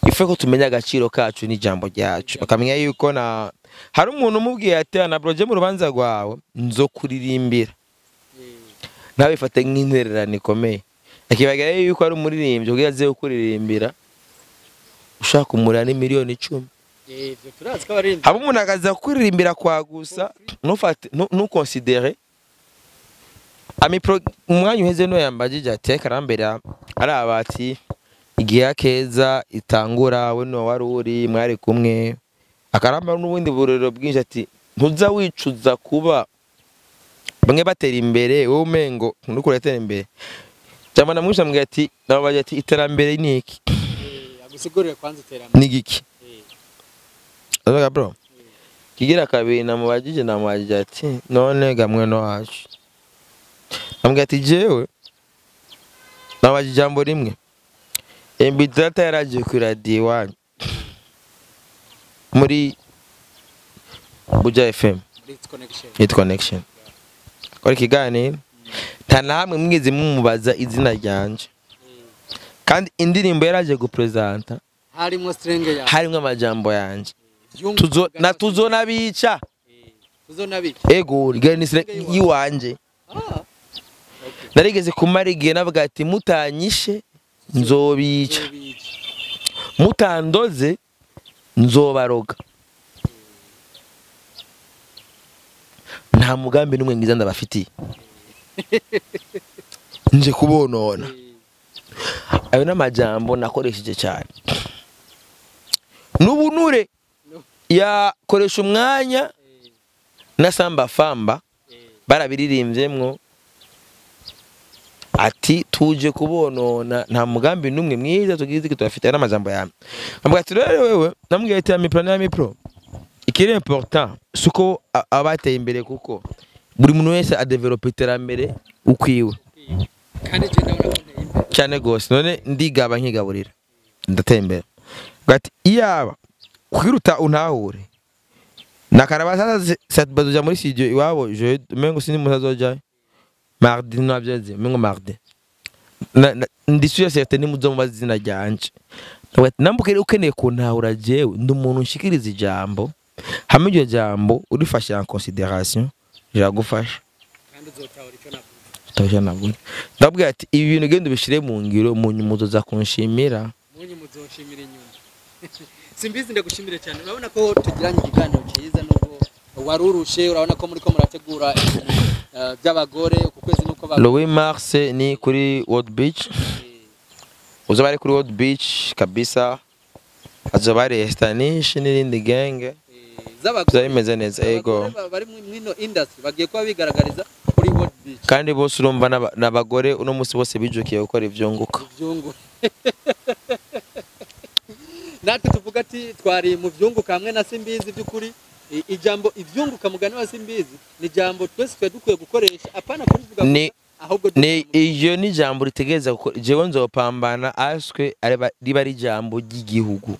Ife ko tumenya agaciro kacu n'ijambo ryacu, bakamenya yuko na hari umuntu umubwiye ati na bro je mu rubanza rwawe nzokuririmbira, ntabifate nk'intererano ikomeye, akibagira yuko ari umuririmbyi kugira aze kukuririmbira ushaka kumurira ni miliyoni 10. Ivyo turazi ko abaririmbyi haba umuntu akaza kuririmbira kwa gusa ntufate ntukonsidere amipro. Umwanya uheze no yambajije ati karambera araba ati igihe keza itangura we no wari uri mwari kumwe, akaramba n'ubundi burero bwinshi ati ntuza wicuza kuba bamwe batera imbere wowe umengo ntuko uratera imbere. Cyangwa namwisha mbwira ati nabaje ati iterambere ni iki? Agusigurire kwanza iterambere ni iki? Azaga bro kigira kabiri namubajije namubajije ati none gamwe no wacu, ambwira ati jewe nabajije ijambo rimwe, MB Data yaragiye ku radio iwanyu muri Buja FM Hit Connection akora ikiganiro, nta na hamwe mwigeze mumubaza izina ryanje, kandi indirimbo yaraje gupresenta harimo string ya harimo amajambo yanje na tuzonabica tuzonabica ego ni yiwanje. Narigeze kumara igihe navuga ati mutanyishe nzobica, mutandoze nzobaroga, nta mugambi n'umwe ngiza ndabafitiye nje kubonona. Ayo n'amajambo nakoresheje cyane n'ubunure yakoresha umwanya na samba famba barabiririmbyemwo ati tuje kubonona nta mugambi n'umwe mwiza tugize kitubafite n'amajambo yamwe. Ambwa ati rero wewe namubwiye ati ami plan ami pro ikiri important suko abateye imbere kuko buri muntu wese a develop iterambere ukwiwe kandi je ndabona ko nteye imbere cyane gose, none ndigaba nkigaburira ndateye imbere. Ati iyaba kwiruta untahure nakarabasa bazoja muri studio iwabo je mengo sindi musazoja mardi nabyaze mengo mardi ndisuye certain muzo mubaza izina ryanje. Nambukire ukeneye kuntahura jewe ndi umuntu nshikiriza ijambo hamwe iryo jambo urifashe en considération riragufasha kandi uzotahura icyo navuze. Tabasha navuze ndabwira ati ibi bintu genda ubishire mu ngiro mu nyuma uzoza kunshimira, munyu muzonshimira inyuma. Simbizi ndagushimire cyane, urabona ko tugiranye ikiganiro cyiza nubwo warurushe, urabona ko muri ko murategura by'abagore uku kwezi nuko ba Le 8 mars ni kuri World Beach, uzoba ari kuri World Beach kabisa, azoba ari Estanish n'irindi genge z'abagore bimeze neza ego bari mwino industry bagiye kuba bigaragariza kuri World Beach, kandi bose urumva n'abagore uno munsi bose bijukiye gukora ivyunguka ivyungu. Natwe tuvuga ati twari mu vyunguka hamwe na Simbizi by'ukuri ijambo ivyunguka mugani wa Simbizi ni jambo twese twe dukwiye gukoresha apana kuvuga ahubwo ni iyo ni jambo ritegeza jewe nzopambana aswe riba ari jambo ry'igihugu,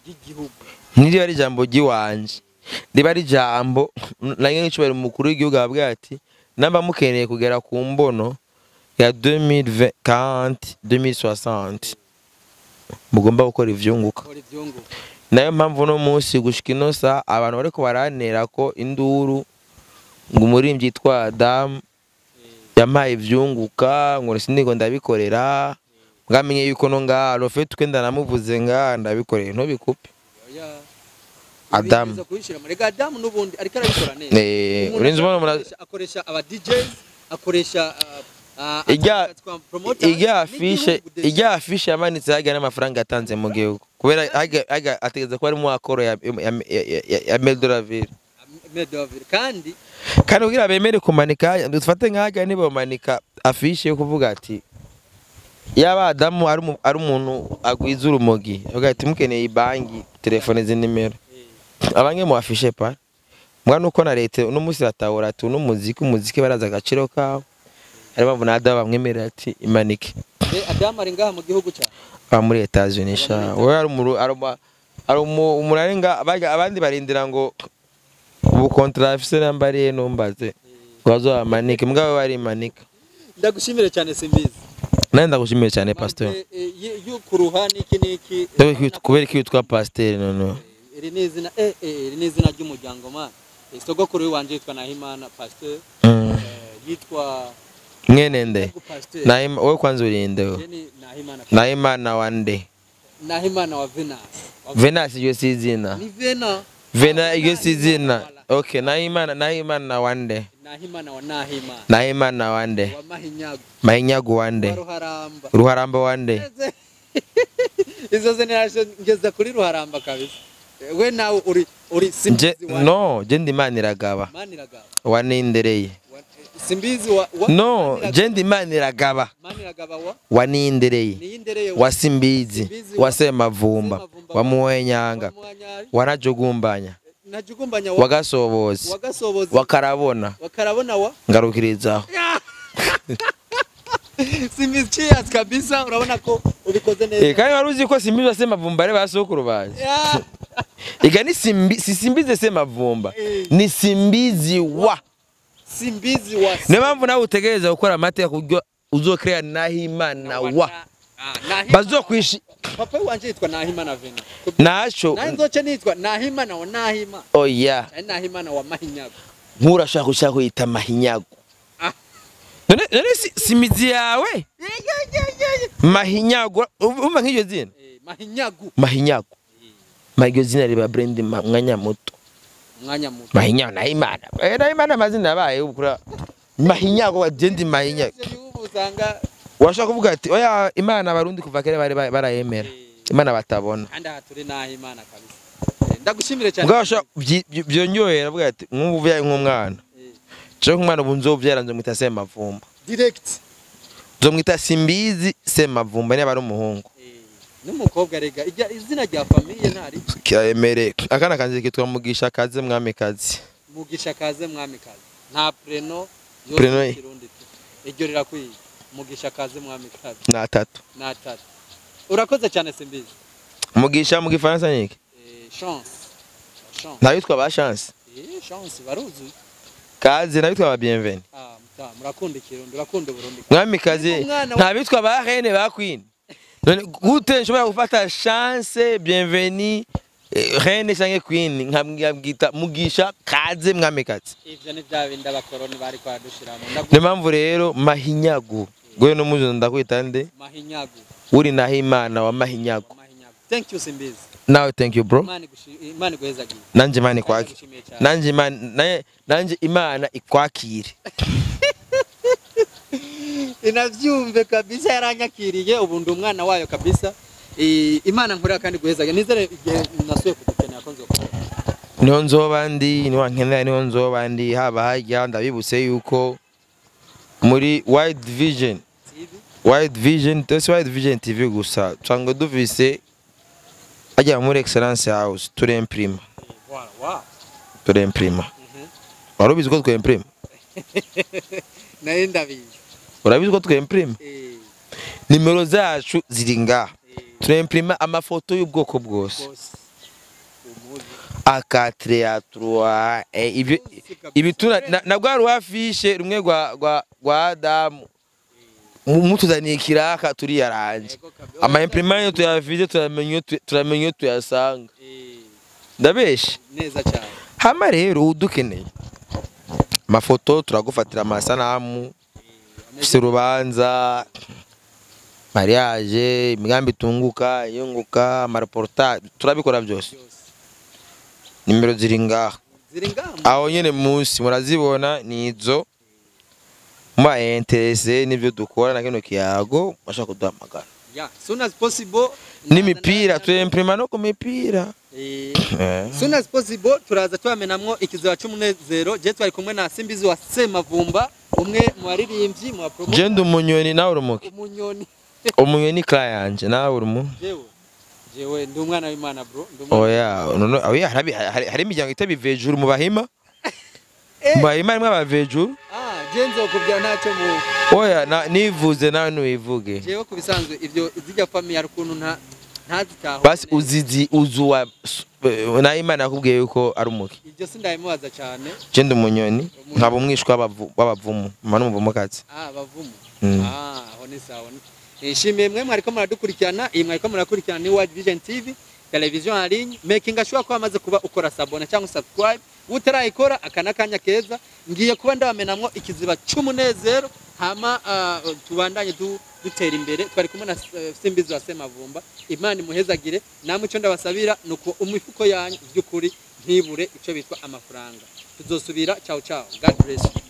niriba ari jambo ry'iwanje, riba ari jambo nange nk'icubahiro umukuru w'igihugu ababwira ati namba mukeneye kugera ku mbono ya 2040 2060 mugomba gukora ivyunguka. Nayo mpamvu no munsi gushika ino sa abantu bariko barantera ko induru ngo umurimbyi yitwa Adam yampaye ivyunguka ngo sindiko ndabikorera, mwamenye yuko no nga rofet twenda namuvuze nga ndabikorera ntubikupe. Adam Adam nubundi ariko arabikora neza. Urinzi ubona akoresha aba DJs akoresha ijya afishe yamanitse hajya n'amafaranga yatanze mu gihugu kubera hajya ategeza ko ari mu akoro ya Meldoraville kandi kugira bemere kumanika dufate nk'hajya nibomanika afishe yo kuvuga ati yaba Adamu ari umuntu agwiza urumogi avuga ati mukeneye ibangi telefone z'inimero abange mu afishe pa mbwa nuko na leta uno munsi ratahura ati uno muziki baraza agaciro kawo. Hari mpamvu na Adamu bamwemerera ati imanike. Adamu ari ngaha mu gihugu cya muri Etats-Unis sha we ari umurarenga abandi barindira ngo ubu contrat afise nambariye numbaze ngo azoamanike mugabo bari imanika. Ndagushimire cyane Simbizi. Nawe ndagushimiye cyane pastor. Yukuruha niki niki. Kubera ko witwa pasteur noneho. Iri ni izina iri ni izina ry'umuryango man. Sogokuru wanje yitwa Nahimana pasteur. Yitwa mwene nde? Nahimana wewe kwanza urinde wewe. Nahimana. Nahimana wande. Nahimana wa Venus. Venus iyo si izina. Ni Vena. Vena iyo si izina. Okay, Nahimana Nahimana wande. Nahimana wa Nahimana. Nahimana wande. Wa Mahinyagu. Mahinyagu wande. Ruharamba. Ruharamba wande. Izo generation ngeza kuri Ruharamba kabisa. We nawe uri Simbizi wa. No, je ndi Maniragaba. Maniragaba. Wa Nindereye. Simbizi wa No, je ndi Maniragaba. Maniragaba wa wa Nindereye. Nindereye wa Simbizi wa Semavumba wa Muwenyanga wa Najugumbanya. Najugumbanya wa Gasobozi. Wa Gasobozi. Wa Karabona. Wa Karabona wa ngarukirizaho. Simbizi cheers kabisa, urabona ko ubikoze neza. Kandi wari uzi ko Simbizi wa Semavumba ari basokuru baje. Iga ni Simbizi, Simbizi Semavumba. Ni Simbizi wa Simbizi wa. Niyo mpamvu nawe utegereza gukora amateka kuburyo uzokrea Nahimana wa. Bazokwishi Papa wanje yitwa Nahimana Vena. Nacho naye nzoce nitwa Nahimana wa Nahima. Oya. Nahimana wa Mahinyago. Nkurashaka gushaka kuyita Mahinyago. None simizi yawe? Mahinyago umva nk'iryo zina? Mahinyago. Mahinyago. Iryo zina riba brand mwanya muto. Mwanya muto. Mahinyago Nahimana. Nahimana amazina yabaye ukura Mahinyago wajendi Mahinyago. Washaka kuvuga ati oya Imana abarundi kuva kare bari barayemera. Imana batabona. Kandi aha turi Nahimana kabisa. Ndagushimire cyane. Ubwo byonyohera avuga ati nk'ubu vyaye nk'umwana. Cyo nk'umwana ubu nzovyara nzomwita Semavumba. Direct. Nzomwita Simbizi Semavumba niba ari umuhungu. N'umukobwa rega izina rya famille ntari. Kirayemere. Akana kanje kitwa Mugisha Kaze Mwamikazi. Mugisha Kaze Mwamikazi. Nta preno yo kirundi. Iryo rirakwiye. Mugisha Kaze Mwamikazi. Na tatu. Na tatu. Urakoze cyane Simbizi. Mugisha mu gifaransa niki? Chance. Chance. Nayitwa ba chance. Chance baruzuye. Kaze nabitwa ba bienvenue. Ah, murakunda ikirundi, urakunda Burundi. Mwamikazi ntabitwa ba reine ba queen. None gute nshobora gufata chance bienvenue reine canke queen nkabwita Mugisha Kaze Mwamikazi. Ivyo ni bya bindi abakoroni bari kwadushiramo. Niyo mpamvu rero Mahinyagu. Gwe no muzo ndakwita nde? Mahinyagu. Uri Nahimana wa Mahinyagu. Thank you Simbizi. Now thank you bro. Imana iguhezagiye. Nanje Imana ikwakire. Nanje Imana nanje Imana ikwakire. Inavyumve kabisa yaranyakiriye ubu ndi umwana wayo kabisa. Imana nkorera kandi guhezagiye. Nizere igihe nasuye kugukenera ko nzokora. Niho nzoba ndi, niho nkenera niho nzoba ndi haba hajya ndabibutse yuko muri Wide Vision TV. Wide Vision, tese Wide Vision TV gusa. Tsango duvise ajya muri Excellence House turemprima. Voilà, wow. Turemprima. Warubizi ko twemprima? Naye ndabizi. Urabizi ko twemprima? Nimero zacu ziri ngaha. Turemprima amafoto y'ubwoko bwose. A4, A3, ibyo ibituna na rwa ruafishe rumwe rwa Adamu. Mutuzaniye ikiraka turiyaranje. Ama imprimante tuyavize turamenye tuyasanga. Ndabeshe neza cyane. Hama rero udukeneye amafoto turagufatira amasanamu, ufise urubanza, mariage, imigambi itunguka, iyunguka, amareportage, turabikora byose. Nimero ziri ngaha. Ziri ngaha. Aho nyene munsi murazibona nizo. Mba interesse nivyo dukora na kino kiyago bashaka kuduhamagara. Yeah, soon as possible. N'imipira twemprima no ku mipira. Soon as possible turaza twamenamwo ikiziba cy'umunezero. Je twari kumwe na Simbizi wa Semavumba, umwe mu baririmbyi mu promoter. Je ndi umunyoni nawe urumuke. Umunyoni. Umunyoni client nawe urumu. Jewe ndi umwana w'Imana bro, ndi umwana. Oya, no oya hari imiryango itabivejuru mu bahima. Mu bahima rimwe abavejuru. Jenzo kubya ntacyo mu. Oya nivuze nawe ntubivuge. Jewe kubisanzwe ivyo zijya family ari kuntu ntazitaho. Basi uzizi uzuwa na Imana yakubwiye yuko ari umuki. Ibyo sindayimubaza cyane. Je ndi umunyoni nkaba umwishwa w'abavumu, mama n'umuvumu kazi. Ah, abavumu. Ah, aho ni sawa. Nishimiye mwe mwariko muradukurikirana. Iyi mwariko murakurikirana ni World Vision TV, television en ligne. Making sure ko amaze kuba ukora s'abonner cyangwa subscribe. Utarayikora, aka n'akanya keza. Ngiye kuba ndabamenamwo ikiziba cy'umunezero, hama tubandanye dutera imbere. Twari kumwe na Simbizi wa Semavumba. Imana imuhezagire. Namwe icyo ndabasabira nuko umufuko yanyu by'ukuri ntibure icyo bitwa amafaranga. Tuzosubira. Ciao ciao, God bless you.